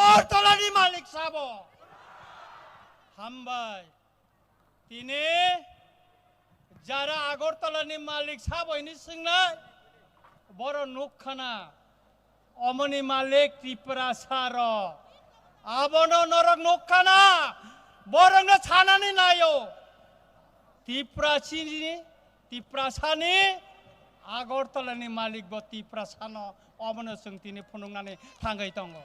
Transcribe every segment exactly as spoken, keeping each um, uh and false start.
Agartala ni malik sabo. Hambai. Tini jara Agartala ni malik sabo hini swngnai, boro nukkhana. Omoni malik Tiprasa rok. Abono norok nukkhana. Borokno sanani naio. Tiprasini, Tiprasani Agartala ni malik bo Tiprasano, obono chwng tini phunuknani thangwi tongo.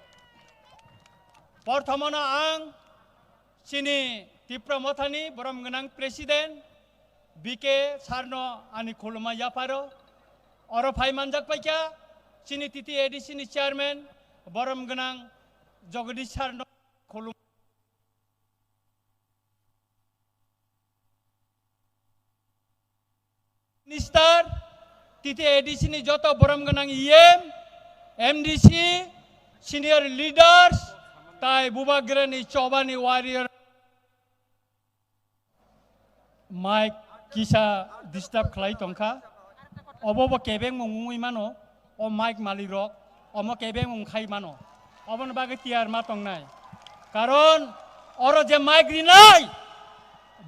Porthomono ang chini Tipra Mothani borom gwnang President B K Sarno ani khuluma yapharo. Oro phai manjak paikha chini T T A D C ni Chairman borom gwnang Jagadish Sarno khulum Minister, T T A D C ni joto borom gwnang E M, M D C, senior leaders, tai Bubagrani chobani warrior. Mic kisa disturb khlai tongkha. Obo bo kebeng mung wngwi mano. O mic malik rok omo kebeng wng khai mano. Oboni bagwi tiyar ma tongnai. Karon oro je mic rinai,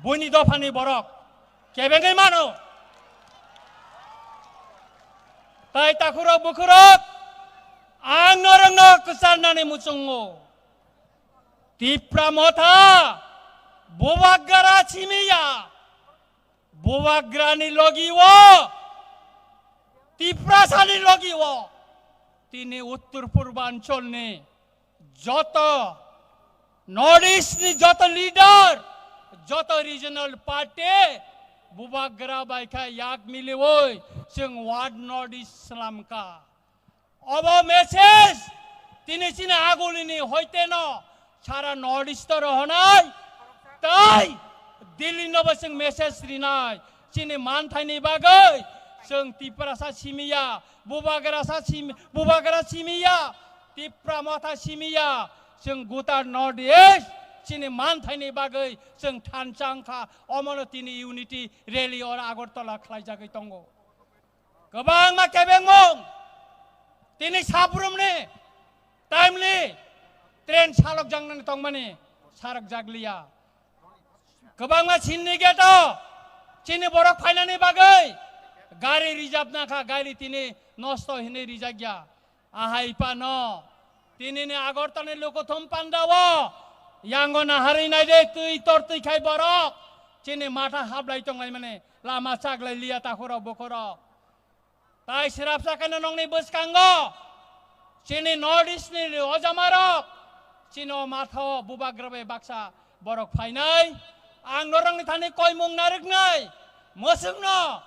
buini dophani borok kebengwi mano. Tai takhurok bukhurok, ang norokno kwcharnani muchungo. Tipra Motha, Bubagra simiya, Bubagrani logi o, Tiprasani logi o, tini Uttor Purbancholni joto North East ni joto leader, joto regional party Bubagra bai kha yak miliwi chwng One North East slamkha. Obo message tini chini agulini hoiteno sara North East o rohonai tai Delhi no bo chwng message rinai. Chini manthaini bagwi chwng Tiprasa simiya, Bubagrasa simi, Bubagra simiya, Tipra Motha simiya, chwng gutar North East chini manthaini bagwi chwng thansa wngkha. Omono tini unity rally oro Agartala khlaijagwi tongo. Kwbangma kebengmung tini sabrumni timely train salokjaknani tongmani sarokjakliya. Kwbangma syndicate-o chini borok phainani bagwi gari rijapna kha, gari tini nosto hinwi rijakya. Ahai phano tinini Agartalani lukuthum pandao yango naharwi naide twi tortwi khai borok chini matha hablai tonglaimani lama chaglai liya takhurok bukhurok. Tai srapsa khe nongni bwskango chini North East ni ojamarok chini o mathao Bubagra bai baksa borok phainai. Ang norokni thani koimung narwknai, mwswkno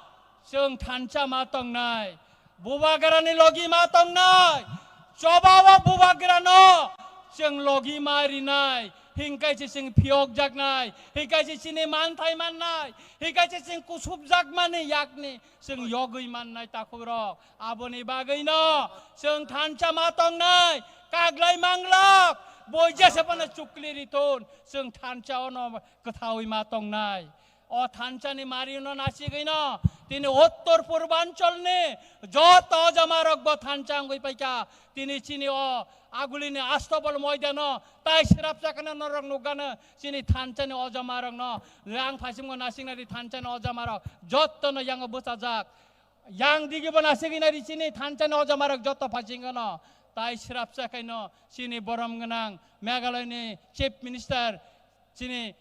chwng thansa ma tongnai, Bubagrani logi ma tongnai, chobao Bubagrano chwng logi ma rinai, hinkai se chwng phiyokjaknai, hinkai se chini manthai mannai, hinkai se chwng kusupjakmani yakni chwng yogwi mannai takhurok. Aboni bagwino chwng thansa ma tongnai, kaglai manglok, boi jesa phano chukli rithun, chwng thansa ono kwthawi ma tongnai. O thansani marino nasigwino tini Uttor Purbancholni joto ojamarok bo thansa wngwi paikha. Tini chini o agulini Astobol moidano tai srapsa kheno norok nukgano chini thansani ojamarokno, yang phaisingmo nasiknadi thansani ojamarok jottono yango bwchajak. Yang digibo nasigwi nai di chini thansani ojamarok jotto phaisingano. Tai srapsa khaino chini borom gwnang Meghalaya ni Chief Minister chini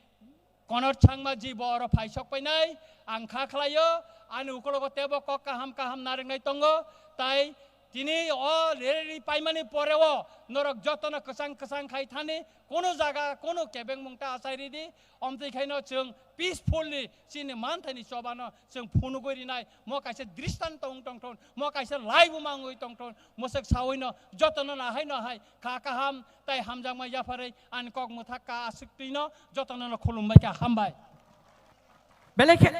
Konor Sangma ji bo oro phai sok painai. Ang kha khlaio, ani ukologo tebo kok kaham kaham narwknai tongo. Tai tini o rally paimani poreo norok jotono kwchang kwchang khai thani, kono jaga kono kebengmung ta achai ridi. Omtwi khaino chwng peacefully chini manthaini chobano chwng phunugwi rinai, mo kaisa dristanto wng tongthon, mo kaisa laibuma wngwi tongthon, mwswk sawino jotono nahai nahai kha kaham tai hamjakma yapharwi ani kok mwthak ka aswk twino jotono no khulumbai kha, hambai. Belai khe,